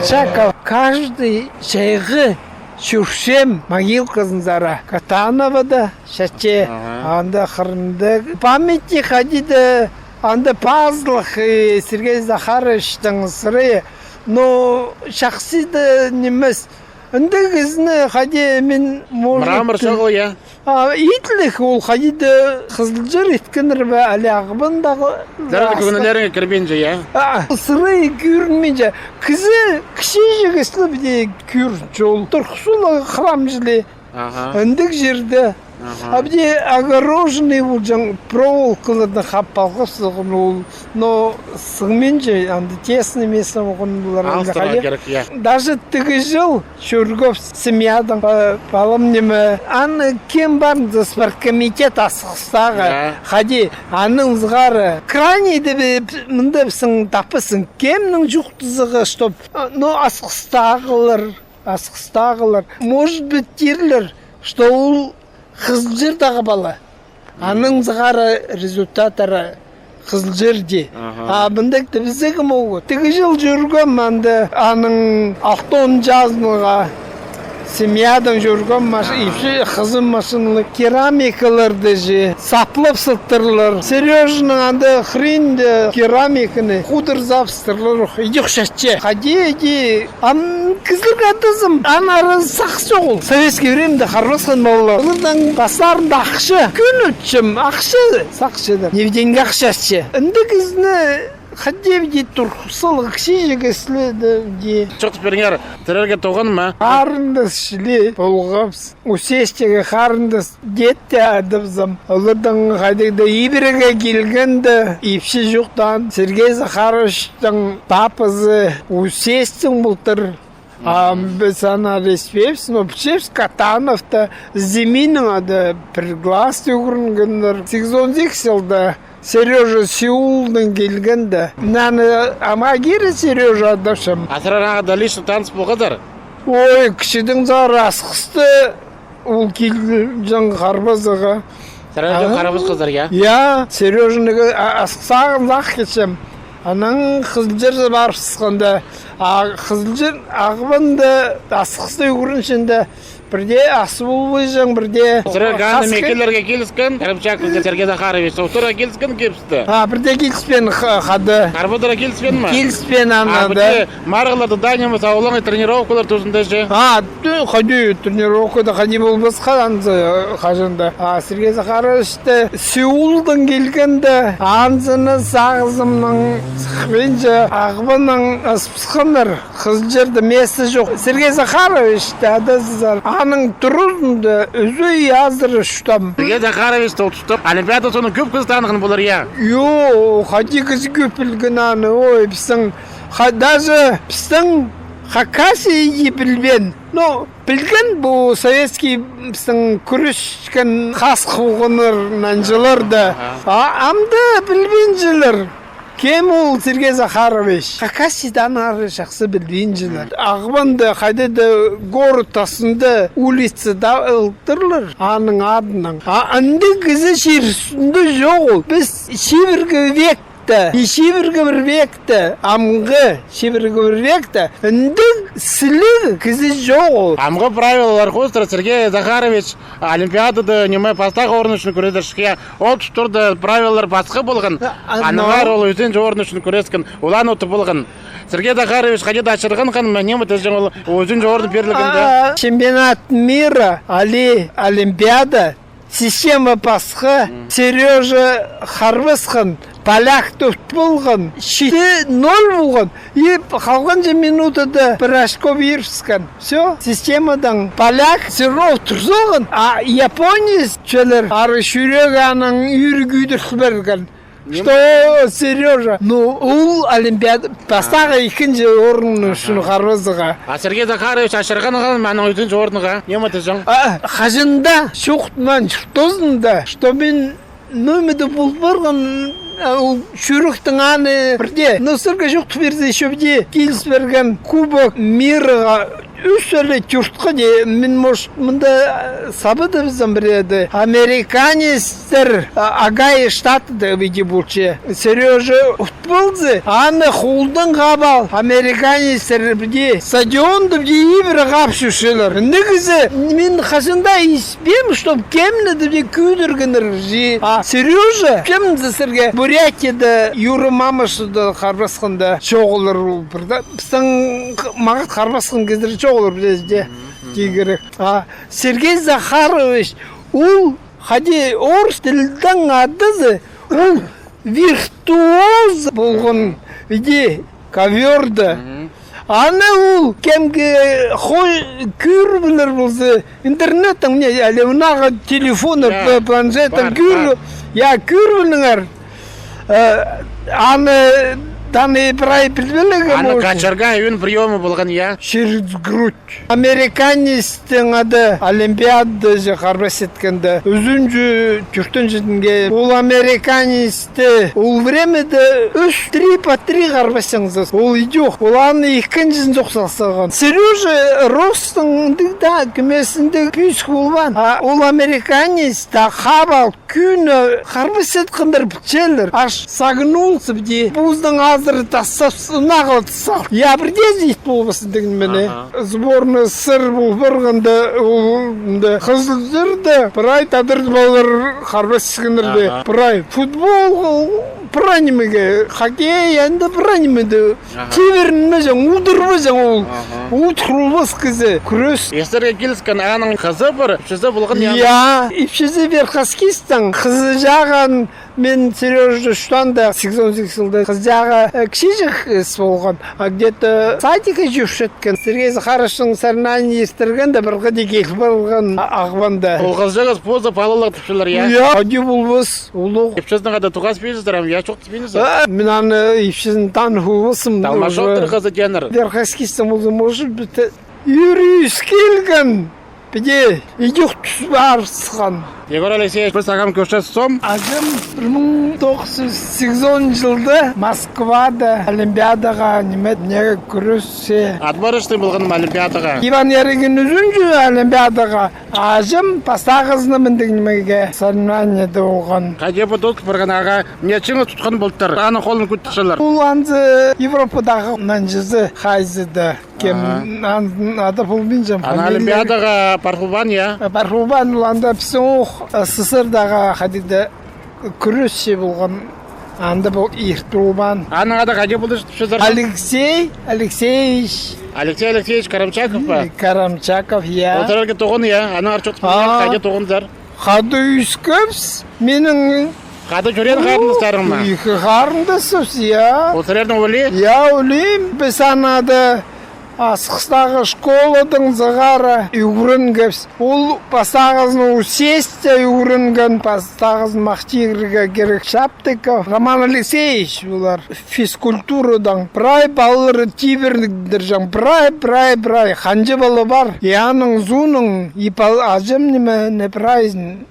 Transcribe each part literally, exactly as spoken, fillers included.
Чакал, каждый чайғы чӧрчем могилказынзар. Катановада чатча, ага, анда хырында. Памятник хайди-да, анда пазылығ, э, Сергей Захаровичтің сырайы. Но чахсы даа нимес. Андағ кізіні хайди мин, может, мрамор чоғыл, я? А, иділіг ол хайди-да Хызылчар иткеннер бе, али Ағбандағы. Даже кӧңнілеріңе кірбинче, я? А, сырайы кӧрінминче. Кізі кічіҷек, если піди кӧрінче ол. Турғыс ол храм чіли. Ага. Андағ чирде. Ага. А піди огороженный полҷаң, проволокаларны хап алғабысхан ол. Но сыхминча, анда тесный место полған полар. Алыстырарға кирек, я. Даже тігі чыл чӧргем семьядаң, па-, палам ниме. Аны кем парын, спорткомитет Асхыстағы. Я. Хайди, аның ызғары. Крайний дее, мында пістің таппассың, кемнің чоохтазығы, чтоб, а, ну, Асхыстағылар. Асхыстағылар. Может быть, тирлер, что ол Хызылчардағы пала. Аның ызғары, результаттары Хызылчарда. Ага. А мындағ тіпсеге мог. Тігі чыл чӧргем анда, аның алтон чазынға семьядаң чӧргем, маш-, ага, ипчі хызым машиналы керамикаларды же саплап сыттырлар. Серёжаның анда хыринда керамиканы худырзап сыттырлар. Идӧк чатча. Хайди, иди. Ам кізілерге адазым, аннаңар сағыс чоғыл. Советский времяда харбасхан полар. Оларның пастарында ахча. Кӱн ӱтчем, ахча, сағысчадар. Невденге ахча чатча. Андағ кізіні хайди-да турғыс саларға кізі чирге иследи. Чоохтап пиріңер, сірерге тоғын ма? Харындас чіли полғабыс. Усестегі харындас дедті адабызам. Оларның хайдағ-да ибіреге килгенде, ипчі чоохтаан, Сергей Захаровичтің папазы Усестің полтыр. А піс аны ілеспеебіс, но пілчебіс, Катановта, Зиминнің ада пір класс ӱгренгеннер. Сигізон сигіс чылда Серёжа Сеулдаң килгенде. Мин аны амға кире Серёжа адапчам. А сірер ағаа лично таныс полғазар? Ой, кічігдеңзар Асхыста ол килҷең харбазарға. Сірер дее харбасхазар, я? Я, Серёжаны, а, Асхыс ағаа ла килчем. Анаң Хызылчарзар парыбысханда, а Хызылчар, Ағбанда, Асхыста ӱгренчеңде, пірдее ас полбинчаң, пірдее. Сірер Ганна Мекелерге киліскен, Кірімчак, Сергей Захарович, Совтырға киліскен кибісті. А, пірдее киліспеен ха-, хада. Харбазарға киліспеен ме? Киліспеен аны, а, да. Пірдее марығларда даа ниме, саулаң тренировкалар тузында же. А, ту, хайди тренировкада, хайди полбасха анзы, хаҷан даа. А Сергей Захаровичті Сеулдаң килгенде, анзыны сағызымнаң сыхпинча, Ағбаннаң ызыбысханнар. Хызылчарда место чох. Сергей Захарович таа адазар. Аның туразында ӱзӧй азыра чуртаам. Сергей Захарович ол туста Олимпиада соонаң кӧп кізі таныған полар, я? Йо, хайди кізі кӧп пілген аны. Ой, пістің, ха-, даже пістің Хакасияда пілбеен. Ну, пілген пу советский пістің кӱресчеткен хас хуғыннар, нанҷылар даа. Аха. А амды пілбинчелер. Кем ол Сергей Захарович? Хакасияда аннаңар чахсы пілбинчелер. Ағбанда хайда-да город тасында улица даа ылтырлар аның адынаң. А андағ кізі чир ӱстӱнде чоғыл. Піс чибіргі векте, не чибіргі пір векте, амғы чибіргі пір векте андағ сіліг кізі чоғыл. Амғы правилалар хоостыра Сергей Захарович олимпиадада ниме, пастағы орын ӱчӱн кӱресче. Ол тустарда правилалар пасха полған. А, а, аннаңар ол ӱзінҷі орын ӱчӱн кӱрескен. Ол аны утып полған. Сергей Захарович хайди-да ачырғанған ма, ниме тіҷең, ол ӱзінҷі орын пирілгенде. А, чемпионат мира, али олимпиада, система пасха, Серёжа харбасхан, поляк тіп полған, читі ноль полған. И халғанҷы минутада пір очко пирібіскен. Всё, системадаң поляк всё равно турзалған, а японец чӧлер ары чӱрегі аның ӱр кӧдіріп пирген. Что, Серёжа? Ну, ол олимпиада пастағы ікінҷі орын ӱчӱн харбазарға. А Сергей Захарович ачырғанған ма аның ӱзінҷі орынға? Ниме тіҷең? А, хаҷан даа чоохтамаан чуртазында, что мин Ну, ниме дее пол парған, а, ол чӱректең аны пірдее. Ну, сірерге чоохтап пирзе, ещё пірдее киліс пирген Кубок мирға Ӱс іле тӧртке дее, мин, может, мында, э, сабыдыбызам пірее дее. Американецтер, а, Огайо штатыда, видимо, полча. Серёжа ут полза, аны холдаң хаап ал. Американецтер піди стадионда піди ибіре хаап чӧрчелер. Андағ кізі, мин хаҷан даа ис пеем, чтоб кемні дее кӧдіргеннер чи. А Серёжа, кем зе сірерге Бурятияда Юра Мамышевты харбасханда чоғыл полар пір дее. Пістің х-, мағат харбасхан кізілер чоғыл полар пір дее. Мгм. Тигірек. А Сергей Захарович, ол хайди орыс тілнің адазы, ол виртуоз полған, иди, ковёрда. Мгм. Аны ол кемге хой кӧріп алар полза, интернеттең, мына, алай мынағы телефоннаң, я, пла-, планшеттең бар, кӧр-, бар. Я, кӧріп алыңар. Э, аны, аны прай пілбелерге. Аны может. Качырға ӧӧн приёмы полған, я? Через грудь. Американецтің ады олимпиадада харбас иткенде, ӱзінҷі, тӧртінҷі тінге. Ол американецті ол времяда ӱс, три по три харбасчаңзар. Ол идӧк. Ол аны ікінҷізін сох салған. Серёжа ростың андағ даа кӧмес, андағ пӧзік полбаан. А ол американец таа хаап ал, кӧні харбас иткеннер пілчелер. Аж сағынып алза піди. Позының азыры тастап, нағыл тастап. Я, пір дее ит полбасын тігін мені. Аха. Сборный СССР пол парғанда, ол, мында, Хызылда прай тадар палалар харбас іскеннер дее. Аха. Прай футбол, прай нимеге, хоккей, анда прай нимеде. Аха. Тибірінмеҷең, удурбаҷаң ол. Аха. Удурлабас кізі, кӱрес. Сірерге киліскен аның хызы пар, ипчізі полған, я? Я, ипчізі Верхоскистің, хызы чағын, мин Серёжа чуртаанда, сигізон сигіс чылда, хызы чағы, э, кічіҷек іс полған. А где-то садикке чӧрчеткен. Сергей Захаровичтің соревнование иртіргенде пір хати кил парған, а, Ағбанда. Ол хызы чағыс позы палалығ тіпчелер, я? Я, хайди полбас, улуғ. Ипчізінің ады тоғас пирзер ам, я, чох? Минус. А, мин аны ипчізін танығ полбассым. Талмашовтар хызы тееннер. Верхоскистің полза, может быть, ӱр ӱс килген, піди идӧк тӱс парыбысхан. Егор Алексеевич, піс ағам кӧрчебіс сом. Аҷам пір муң тоғыс чӱс сигізон чылда Москвада олимпиадаға ниме, неге, кӱреске. Отборочный полғаным олимпиадаға. Иван Ярыгин ӱзінҷі олимпиадаға. Аҷам пастағызына мындағ нимеге, соревнованиеде полған. Хайди пу тутып парған ағаа, не, чиңіс тутхан полтыр. Аның холын кӧдірчелер. Ол анзы Европадағы нанҷызы хайзы даа. Кем, ага, ан-, ады полбинчам, фамилия. Ана олимпиадаға пар полбаан, я? Пар полбаан, ол анда пістің ох, СССР-дағы хайди даа кӱресчі полған, анда пол иртіп полбаан. Аның ады хайди полды, тіпчезер? Алексей Алексеевич. Алексей Алексеевич Карамчаков па? Карамчаков, я. Ол сірерге тоғын, я? Аның арчоқ, а, хайди тоғынзар? Хада ӧскебіс, минің. Хада тӧреен, о, харындастарың ма? Ікі харындасыбыс, я. Ол сірернің улии? Я, улиим. Піс анада Асхыстағы школадаң сығара ӱгренгебіс. Ол пастағызын Усесте ӱгренген, пастағызын Махтирге кирек. Шаптыков Роман Алексеевич, олар физкультурадаң прай палалар тибірдірҷең, прай, прай, прай, ханҷа пала пар. И аның соонаң, и пал-, аҷам ниме, не прайзын.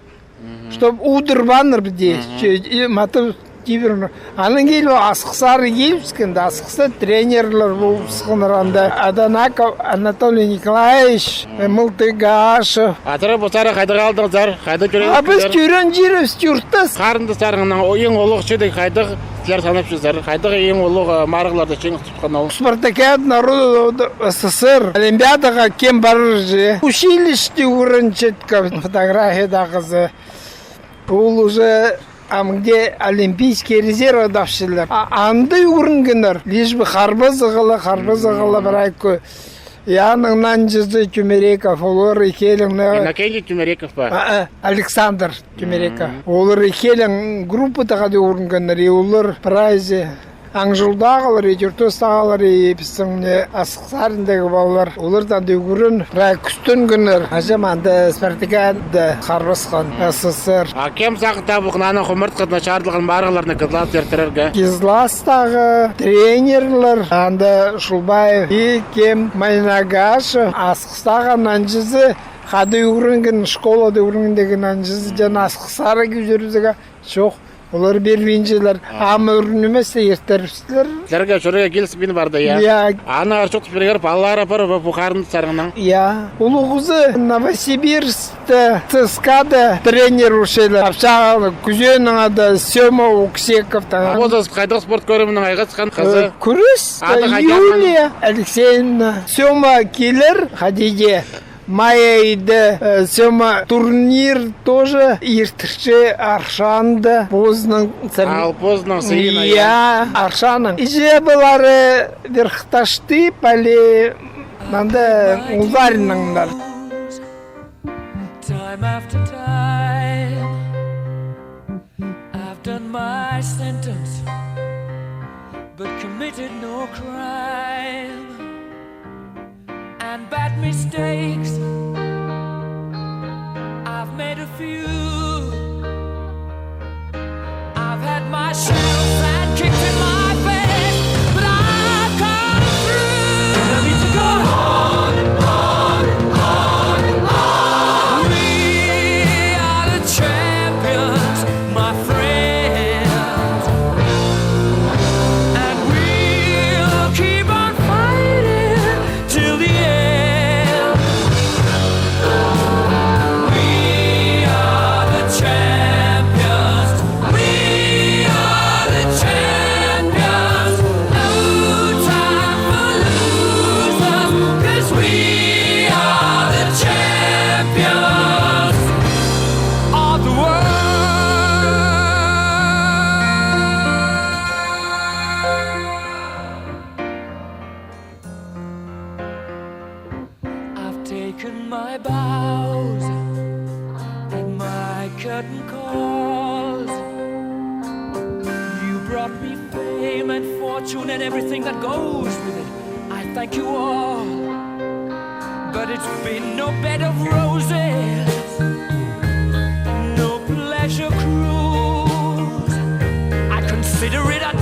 Чтоб удур пааннар піди, че, и матап тибірін. Анаң киліп, Асхыссар килібіскенде, Асхыста тренерлер полыбысханнар анда. Аданаков Анатолий Николаевич, э, Мылтыгашев. Атыра постары хайдағ алдыңзар, хайдағ тӧреен? А піс тӧреен чирібіс Тюртас. Харындастарыңның иң улуғ чидіг хайдағ, сірер санапчазар, хайдағ иң улуғ, э, марығларда чиңіс тутхан ол? Спартакиада народов СССР, олимпиадаға кем парар чи. Училище ӱгренчеткен, фотографиядағызы. Ол уже амды олимпийский резерв адапчалар. А анда ӱгренгеннер, лишь бы харбазығ ла, харбазығ ла прай кӧп. И аның нанҷызы Тюмереков, олар ікӧлең не. Иннокентий Тюмереков па? А, а, Александр Тюмереков. Олар ікӧлең группада хада ӱгренгеннер, и олар прайзы Аңҷылдағылар, и Тюртастағылар, и пістің не Асхыссарындағы палалар. Олардаң даа ӱгрен, прай кӱстенгеннер. Аҷам анда спартакиадада харбасхан, СССР. А кем сағын табылған аның хумартхызына чарыдылған марығларны Кызлас иртірерге? Кызластағы тренерлер, анда Шулбаев и кем, Майнагашев, Асхыстағы нанҷызы, хада ӱгренген, школада ӱгренген нанҷызы, тен Асхыссар кӧзірібізерге чох. Олар пирбинчелер, ам ӱр нимес, иртірібіслер. Сірерге чӧрерге киліспин парды, я? Я. Аны арчоқ пирер палалары пар, пу харындастарыңның. Я. Улуғызы Новосибирскта, ЦСКА-да тренер ушелер. Апчағалы кӱзенің ады Сёма Уксеков таңан. Позы хайдағ спорт кӧрімнең айғасхан хызы? Э, кӱрес, ады хайдағ Юлия Алексеевна. Сёма килер, хайди дее. Май айда, э, Сёма турнир тоже иртірче Аршанда, позының сырын. Ал, позының сыйына, я? Я, Аршанның. Іҷе-пабалары Верхташты, пале мында Узариннаңнар. Time after time, I've done my sentence, but committed no crime. And bad mistakes, I've made a few. I've had my shells and kicked in my face, but I've come through. Let me to go on and on and on and on. We are the champions, my friends, and we'll keep on fighting till the end. We are the champions. We are the champions. No time for losers, 'cause we are the champions of the world. I've taken my bows and my curtain calls. You brought me fame and fortune and everything that goes with it. I thank you all, but it's been no bed of roses, no pleasure cruise. I consider it a